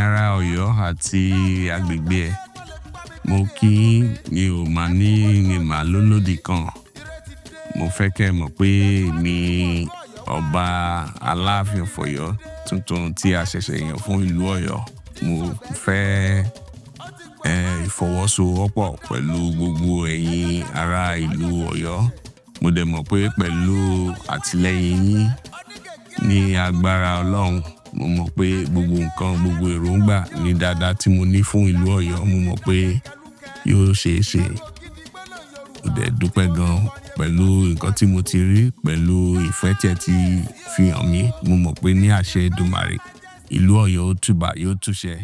Ará Ọ̀yọ́ àti agbègbè ẹ̀, mo kí yín, mi ò máa ní ní màá lólòdì kan. Mo fẹ́ kẹ́ ẹ mọ̀ pé èmi ọba Aláàfin of Ọ̀yọ́ tuntun tí a ṣẹ̀ṣẹ̀ yàn fún ìlú Ọ̀yọ́. Mo fẹ́ ìfọwọ́sowọ́pọ̀ pẹ̀lú gbogbo ẹ̀yin ará ìlú Ọ̀yọ́. Mo dẹ̀ mọ̀ pé pẹ̀lú àtìlẹ́yìn yín ní agbára Ọlọ́run, mo mọ̀ pé gbogbo nǹkan, gbogbo èròǹgbà ní dáadáa tí mo ní fún ìlú Ọ̀yọ́, mo mọ̀ pé yóò ṣe é ṣe. Mo dẹ̀ dúpẹ́ gan pẹ̀lú nǹkan tí mo ti rí, pẹ̀lú ìfẹ́ tí ẹ ti fi hàn mí. Mo mọ̀ pé ní àṣẹ Èdùmàrè, ìlú Ọ̀yọ́ ó tùbà, yóò tùṣẹ.